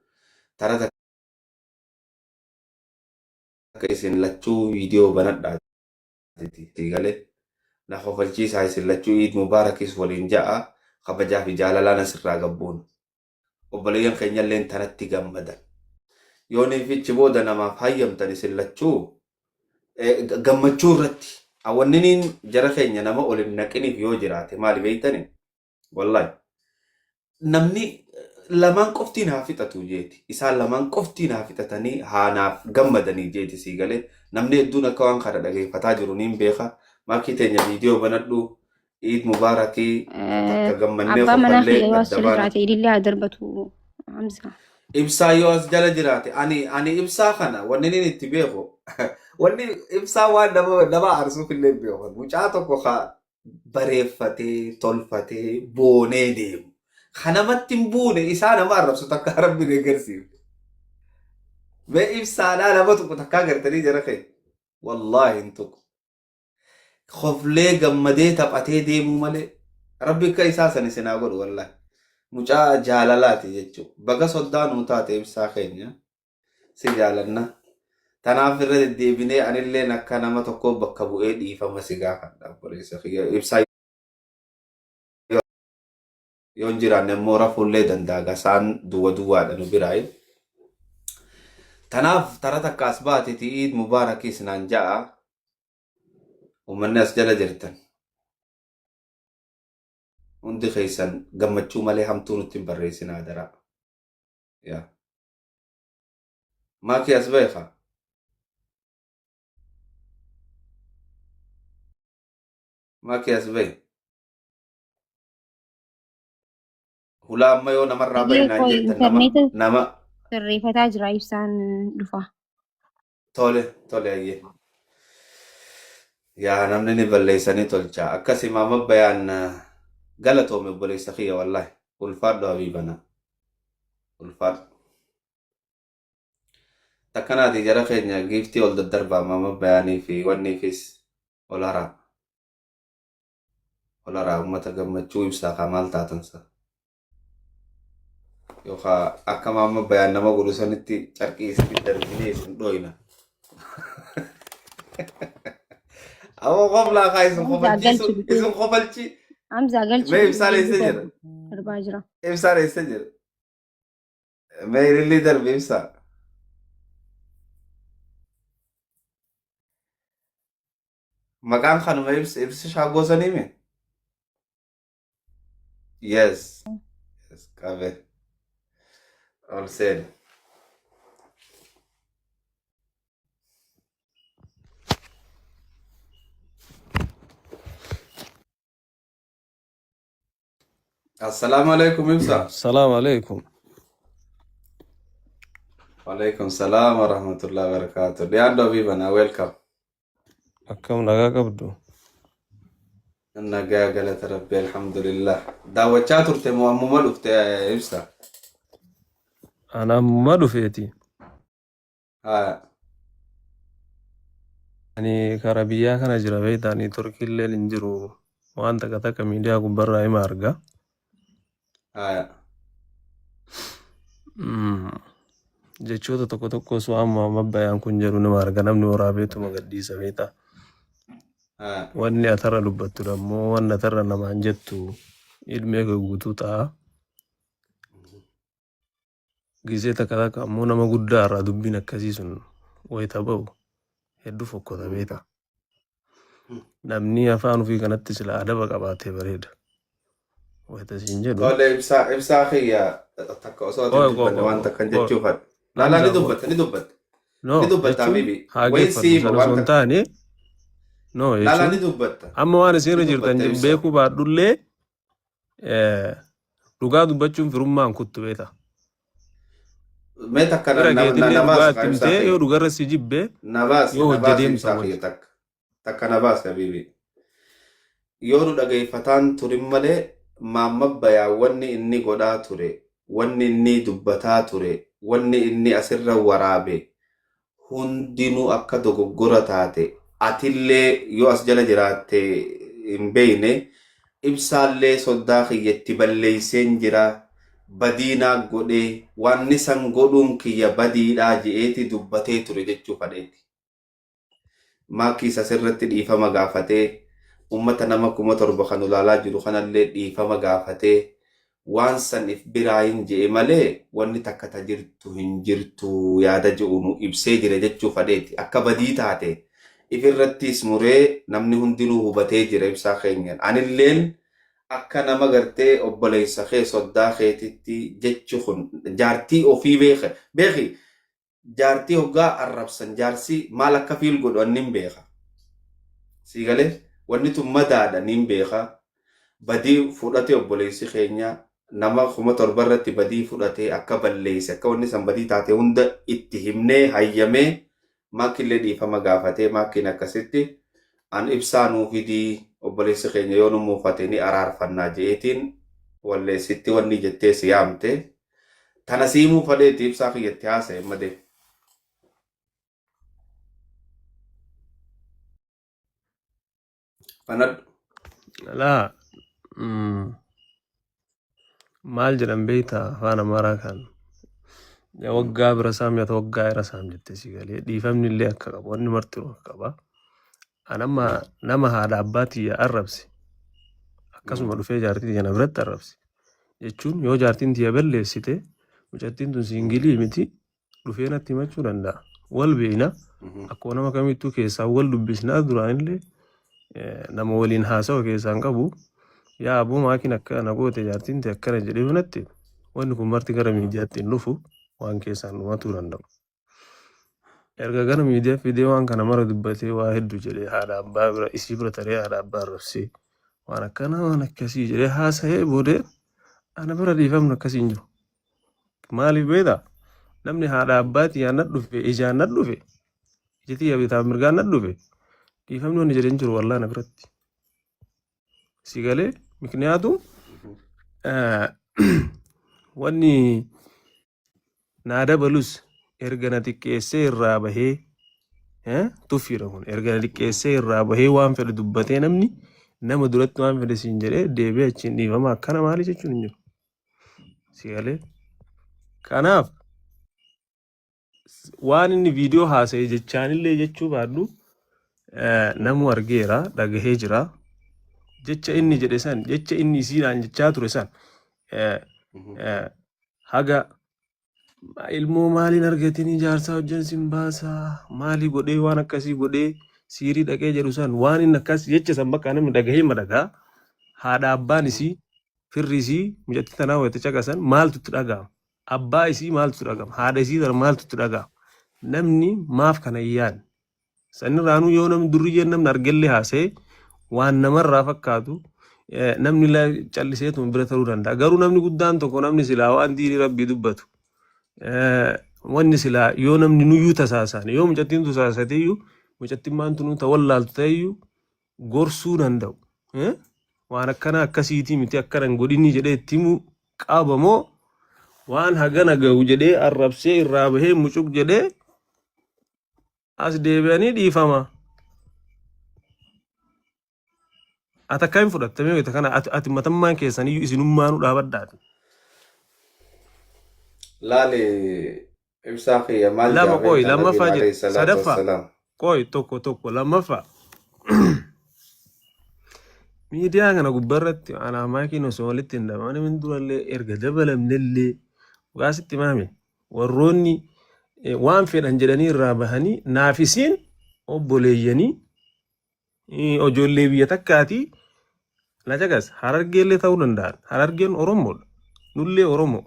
tara takka isin lachuu viidiyoo banadhaa galee na kofalchiisaa isin lachuu Iid Mubaarakis waliin ja'a kabajaa fi jaalalaan asirraa gabbuun. Obboleeyyan keenyalleen tanatti gammadan. Yoonii fichi booda namaaf hayyamtan isin lachuu gammachuu irratti. Awwanniniin jara keenya nama ol hin naqiniif yoo jiraate maali beektani? Wallahi. Namni lamaan qoftiin haa fixatu jeeti. Isaan lamaan qoftiin haa fixatanii haa naaf gammadanii jeeti sii galee. Namni hedduun akka waan kana dhageeffataa jiru niin beeka. Maakii teenya viidiyoo banadhu. Iid Mubaarakii takka gammannee
Abbaa manaa
kofallee
kiyya yoo as
adda
jala
baana.
jiraate ilillee haa darbatu Hamza.
Ibsaa yoo as jala jiraate ani ibsaa kana wanni inni itti beeku wanni ibsaa waan nama aarsuuf illee hin beeku. Mucaa tokko ka bareeffatee tolfatee boonee deemu. Ka namatti hin buune isaa nama arrabsu takka rabbi hin agarsiifne. Mee ibsaadhaa nama tuqu takkaa gartanii jara kee. Wallaahi hin tuqu. Koflee gammadee taphatee deemuu malee rabbi akka isaa san isin haa godhu wallahi. Mucaa jaalalaati jechuudha. Baga soddaa nuu taate ibsaa keenya si jaalanna. Tanaaf irra deddeebinee anilleen akka nama tokkoo bakka bu'ee dhiifama si gaafadha obboleessa kiyya. Ibsaa yoo hin jiraanne immoo rafuullee danda'a gasaan duwwa duwwaadha nu biraayi. Tanaaf tara takka as baateti Iid Mubaarakis naan ja'a. Uummanni as jala jirtan hundi keessan gammachuu malee hamtuu nutti hin barreessinaa daraa. Yaa. Maakii as beeka. Maakii as bahe. Hulaa amma yoo namarraa bahe
Biyyee
naan
koo
jettan nama
intarneeta
nama
sirreeffataa jira ibsaan dhufa.
Tole tole ayyee. Yaa namni ni balleessanii tolcha. Akkasi maama bayaan galatoome obboleessa kiyya wallaahi. Ulfaadhu habiibana. Ulfaadhu. Takkanaati jara keenya giiftii ol daddarbaa maama bayaanii fi wanniifis ol haraa. Ol haraa uummata gammachuu ibsaa kaa maal taatansa. Yookaan akka maama bayaan nama godhu sanitti carqii isin darbinee isin dhooyna. Awwa qoflaa kaa isin
Hamzaa
kofalchiisu
galchi dhufee.
isin kofalchi.
Hamzaa galchi
Mee
dhufee
ibsaan eessa jira?
darbaa jira.
Ibsaan eessa jira? Mee ilillii darbi ibsaa. Maqaan kanuma ibsa ibsi shaagoo sanii mi? Yes. Yes, qabe. Ol seeni. Assalaamu alaikum Ibsa.
Salaam alaikum.
Waalaikum salaam wa rahmatullahi wa barakatuh. Dhiyaadhu Habiibana, welcome.
Akkam nagaa qabdu?
Nagaa galata Rabbi alhamdulillah. Daawwachaa turte moo ammuma dhufte Ibsa?
Ana ammuma dhufeeti.
Haa.
Ani kara biyyaa kana jira beektaa ani Turkiilleen hin jiru. Waan takka takka miidiyaa gubbarraa hima arga.
Haa.
Jechoota tokko tokkos waan Muhammad Bayaan kun jedhu nima arga namni waraabeetuma gadhiisa beektaa.
Haa.
Wanni atarra dubbattu ammoo wanni atarra namaan jettu ilmee kee guutuu ta'a. Gizee takka takka ammoo nama guddaa irraa dubbiin akkasii sun wayita ba'u hedduu fokkota beektaa. Namni afaan ofii kanatti sila adaba qabaatee bareeda. Wayita siin jedhu.
Tole ibsaa ibsaa kiyya takka osoo ati
Qoy
hin
qoy
dubbanne
qoy
waan takkan
qoy.
jechuu fadha. Laalaa ni
Hamzaa qoy.
dubbatta ni dubbatta.
No
Ni dubbatta
jechuun
habibi.
haa
Wayin
geeffannu
siima
sana
waan
osoo hin
takka.
taane no
Laalaa ni
jechuun
dubbatta.
amma waan isin
Ni
irra jirtan
dubbatta ibsaa.
beekuu baadhullee dhugaa dubbachuun firummaan kuttu beekta.
Mee takka
Fira
na na
keetillee
na
dhugaa
baasi
itti
kaa ibsaa
himtee yoo
kiyya.
dhugarra si jibbe
Na baasi
yoo
na
hojja
baasi
deemsan
ibsaa
wajji.
kiyya takka. Takka na baasi habibi. Yoo nu dhageeffataan turin malee maamma bayaa wanni inni godhaa ture, wanni inni dubbataa ture, wanni inni asirra waraabe hundinuu akka dogoggora taate atillee yoo as jala jiraatte hin beeyne ibsaallee soddaa kiyya itti balleeyseen jira badii naa godhee wanni san godhuun kiyya badiidhaa je'eeti dubbatee ture jechuu fadheeti. Maakiis asirratti dhiifama gaafatee ummata nama 7,000 kan ulaalaa jiru kanallee dhiifama gaafatee waan san if biraayin je'e malee wanni takka ta jirtu hin jirtu yaada je'u nu ibsee jira jechuu fadheeti. Akka badii taate ifirrattiis muree namni hundinuu hubatee jira ibsaa keenyan. Anilleen akka nama gartee obboleessa kee soddaa keetitti jechi kun jaartii ofii beeke beeki Jaartii hoggaa arrabsan jaarsi maal akka feel godhu an nin beeka. Sii galee? Wanni tun madaadha nin beeka. Badii fudhate obboleessi keenya nama 7,000 irratti badii fudhate akka balleesse akka wanni san badii taate hunda itti himnee hayyamee maakillee dhiifama gaafatee maakiin akkasitti an ibsaa nuu fidii obboleessi keenya yoo nu muufate ni araarfannaa je'eetiin walleessitti wanni jettee si yaamte. Tana sii himuu fadheeti ibsaa kiyyatti haasa'e amma deem. Banadhu.
Laa maal jedhan beektaa afaan amaaraa kan waggaa bira saam nyaata waggaa irra saam jette si galee dhiifamni illee akka qabu wanni martinuu akka qaba. An amma nama haadha abbaa tiyya arrabse akkasuma dhufee jaartii tiyya na biratti arrabse jechuun yoo jaartiin tiyya balleessite mucattiin tun siingilii miti dhufee natti himachuu danda'a. Wal beekna akkuma nama kamittuu keessaa wal dubbisnaa duraanillee nama waliin haasawa keessaan qabu yaa aboo maakiin akka na goote jaartiin tee akkana jedhee yoo natti hime wanni kun marti gara miidiyaatti hin dhufu waan keessaan dhumatuu danda'u. Erga gara miidiyaa fidee waan kana mara dubbatee waa hedduu jedhee haadha abbaa bira isii bira taree haadha abbaa arrabsee waan akkanaa waan akkasii jedhee haasa'ee boodee ana bira dhiifamni akkasii hin jiru. Maaliif beektaa? Namni haadha abbaa tiyyaan na dhufe ijaan na dhufe ija tiyya bitaaf mirgaan na dhufe dhiifamni wanni jedhee hin jiru wallaa na biratti. Si galee mikniyaatu wanni naa dabalus erga na xiqqeessee irraa bahee tuffiidha kun erga na xiqqeessee irraa bahee waan fedhe dubbatee namni nama duratti waan fedhe siin jedhee deebi'ee achiin dhiifama akkana maali jechuun hin jiru. Si galee kanaaf waan inni viidiyoo haasa'e jechaanillee jechuu baadhu namuu argeera dhagahee jira. Jecha inni jedhe san jecha inni isiidhaan jechaa ture san haga ilmoo maaliin argatini jaarsaa hojjan sin baasaa maalii godhee waan akkasii godhee siirii dhaqee jedhu san waan inni akkas jecha san bakka namni dhagahee madhagaa haadha abbaan isii firri isii mucattii tanaa wayita caqasan maaltu itti dhaga'ama abbaa isii maaltu itti dhaga'ama haadha isii tana maaltu itti dhaga'ama namni maaf kana hin yaadne sanirraanuu yoo namni durriyyeen namni argellee haasa'e waan namarraa fakkaatu Namni calliseetuma bira taruu danda'a. Garuu namni guddaan tokko namni silaa waan diinii rabbii dubbatu wanni silaa yoo namni nuyyuu tasaasaan yoo mucattiin tasaasate iyyuu mucattiin maantu nu ta wallaaltu ta'eyyuu gorsuu danda'u. Waan akkana akkasiitii miti, akkana hin godhinii jedhee itti himuu qaba moo waan hagana gahu jedhee arrabsee irraa bahee mucuq jedhee as deebi'anii dhiifama. Ati akkamiin fudhatte mee wayita kana ati matammaan keessaniyyuu isinummaanuu dhaabadhaati.
Laali, ibsaa kiyya, maal
Lama
jaa
qoy
beektaa nabiin
lammaffaa jedhe
alayhi salaatu
sadaffaa
wassalaam.
Qoy, tokko tokko lammaffaa, miidiyaa kana gubbarratti anaa maakiin osoo walitti hin dabamne min durallee erga dabalamnellee dhugaa sitti maame warroonni waan fedhan jedhanii irraa bahanii naaf isiin obboleeyyanii, ijoollee biyya takkaatii na caqas. Harargeellee ta'uu danda'an, Harargeen Oromoodha, nullee Oromoo,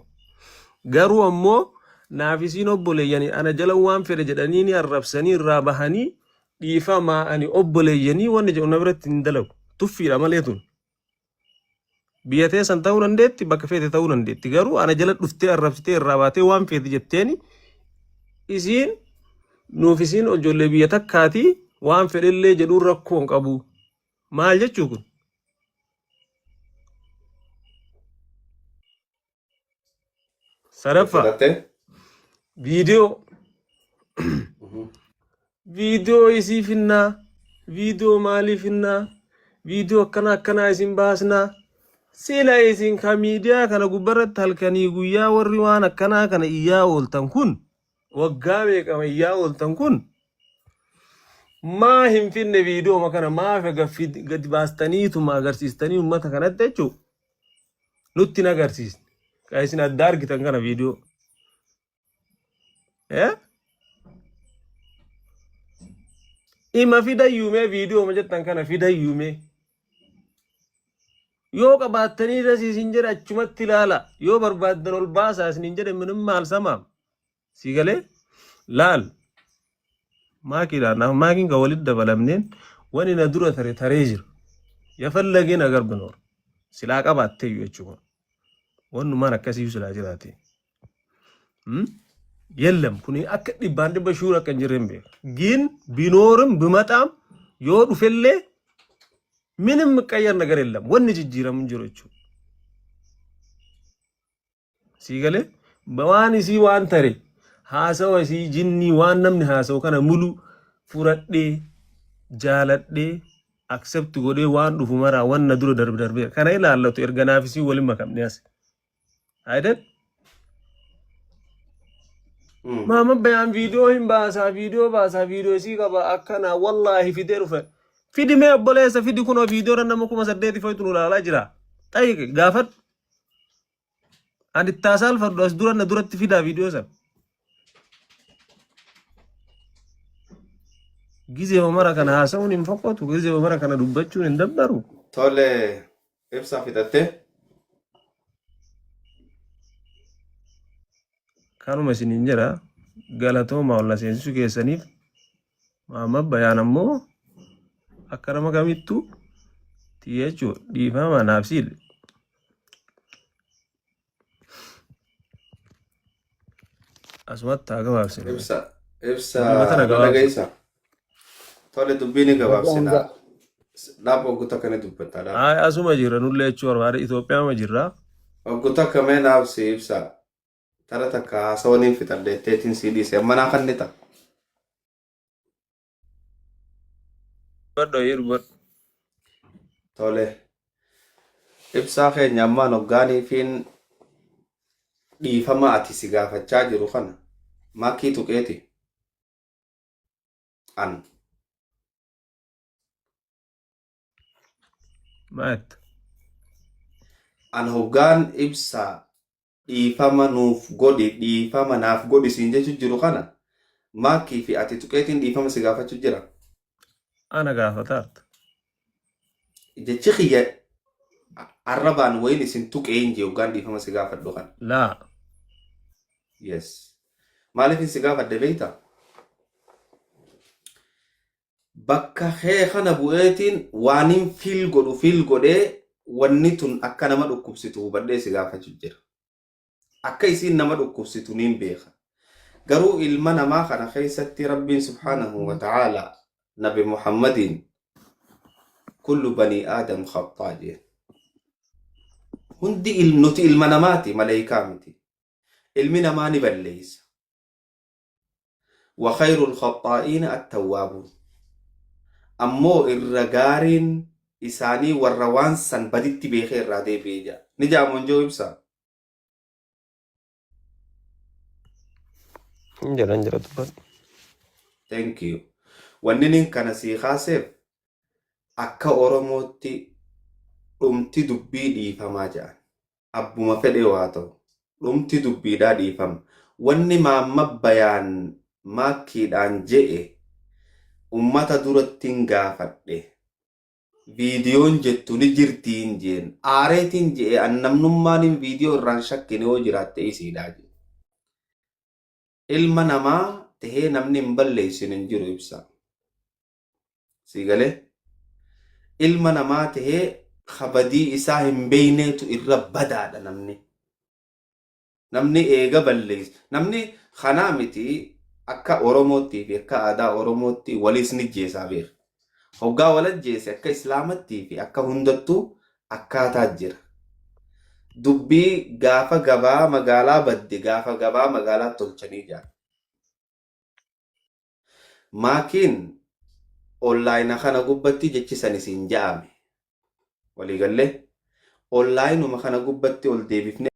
garuu ammoo naaf isiin obboleeyyanii ana jala waan fedhe jedhanii ni arrabsanii irraa bahanii dhiifamaa ani obboleeyyanii wanni jedhu na biratti hin dalagu, tuffiidha malee. Tun biyya teessan ta'uu dandeetti, bakka feete ta'uu dandeetti, garuu ana jala dhuftee arrabsitee irraa baatee waan feete jetteeni isiin nuuf isiin ijoollee biyya takkaatii waan fedhellee jedhuun rakkoo hin qabu. Maal jechuu kun? Sadaffaa.
Fudhattee?
Viidiyoo viidiyoo isii finnaa, viidiyoo maalii finnaa, viidiyoo akkana akkanaa isin baasnaa. Sila isin ka miidiyaa kana gubbarratti halkanii guyyaa warri waan akkanaa kana iyyaa ooltan kun, waggaa meeqama iyyaa ooltan kun, maa hin finne viidiyooma kana? Maaf egaa gadi baastaniituma agarsiistanii uummata kanatti jechuu nutti hin agarsiisne? Kan isin adda argitan kana viidiyoo. Eh? Ima fidayyuumee viidiyooma jettan kana fidayyuumee. Yoo qabaattanii irras isin jedhe achumatti ilaala. Yoo barbaaddan ol baasaa isin jedhe minim maal samaam. Si galee laal maakiidhaan maakiin kan walitti dabalamneen wani na dura tare taree jira. Yafallagee na garbinoor. Silaa qabaatteeyyu jechuudha. Wannumaan akkasiyyuu silaa jiraate. የለም kuni akka dhibbaan dhibba shuur akka hin jirre hin beeku. ግን ቢኖርም ቢመጣም yoo dhufellee ምንም የሚቀየር ነገር የለም። Wanni jijjiiramu hin jiru jechuudha. Sii galee waan isii waan tare haasawa isii jinnii waan namni haasawu kana mulu fudhadhee jaaladhee accept godhee waan dhufu maraa wanna dura darbe darbee kana ilaallatu erga naaf isii waliin makamne as. Ayidel? Maama bayaan viidiyoo hin baasaa, viidiyoo baasaa, viidiyoo isii qaba akkana wallaahi fidee dhufe. Fidi mee obboleessa, fidi, kunoo viidiyoo nama 8000 foytu nu ilaalaa jira. Xayiqi, gaafadhu. Ani itti saalfadhu as dura na duratti fidaa viidiyoo sana. Gizee mara kana haasa'uun hin fokkootu, gizee mara kana dubbachuun hin dabbaru.
Tole, ibsaa fixattee?
Kanuma isiniin jedha, galatooma walla seensisuu keessaniif. Maama bayaan ammoo akka nama kamittuu tiyya jechuudha, dhiifama naaf siidhe. Asumatti haa gabaabsinu.
Ibsa, ibsa.
Dhimma tana
na
gabaabsa.
Dhageessa. Tole, dubbii ni gabaabsina.
Hamza.
Dhaab oggu takka ni dubbatta dhaab.
Ay, asuma jirra nullee jechuu barbaade, Itoophiyaa ma jirra.
Oggu takka mee naaf si ibsa. Tara takka haasawaniin fixadhe jetteetiin si dhiise, amma naa kannita.
Badho dubbadhu.
Tole. Ibsaa keenya, ammaan hoggaaniifiin dhiifama ati si gaafachaa jiru kana makii tuqeeti an.
Maat.
An hoggaan ibsaa dhiifama nuuf godhi, dhiifama naaf godhi siin jechu jiru kana maakii fi ati tuqeetiin dhiifama si gaafachuu jira.
Ana gaafataarta.
Jechi kiyya arrabaan wayin isin tuqee hin jee hoggaan dhiifama si gaafadhu kana.
Laa.
Yes. Maaliif si gaafadhe beektaa? Bakka kee kana bu'eetiin waanin feel godhu feel godhee. Wanni tun akka nama dhukkubsitu hubadhee si gaafachuu jira. Akka isiin nama dhukkubsitu niin beeka. Garuu ilma namaa kana keessatti Rabbiin subhaanahu wa ta'aala Nabi Muhammadiin kullu banii aadam khaxxaa jeen. Hundi nuti ilma namaati, maleeykaa miti. Ilmi namaa ni balleeysa. Wa khayrul khaxxaa'iina attawwaabuun. Ammoo irra gaariin isaanii warra waan san baditti beekee irraa deebi'e ja'a. Ni ja'amoo hin ji'u ibsaa?
Hin jedha hin jedha dubbadhu.
Thank you. Wanni nin kana sii kaaseef akka Oromootti dhumti dubbii dhiifamaa ja'an. Abbuma fedhe yoo haa ta'u. Dhumti dubbiidhaa dhiifama. Wanni Maammad Bayaan Maakkiidhaan je'e ummata durattin gaafadhe. Viidiyoon jettu ni jirtiin jeen. Aareetiin je'e an namnummaanin viidiyoo irraan shakkine yoo jiraatte isiidhaa jeen. Ilma namaa tahee namni hin balleessine hin jiru ibsaa. Sii galee? Ilma namaa tahee ka badii isaa hin beeyneetu irra badaadha namni. Namni eega balleesse. Namni kanaa miti akka Oromootti fi akka aadaa Oromootti waliis ni jeesaa beeka. Hoggaa wal ajjeese akka Islaamattii fi akka hundattuu akkaataa jira. Dubbii gaafa gabaa magaalaa badde gaafa gabaa magaalaa tolchanii jaan. Maakiin onlaayina kana gubbatti jechi san isin ja'ame. Walii gallee? Onlaayinuma kana gubbatti ol deebifnee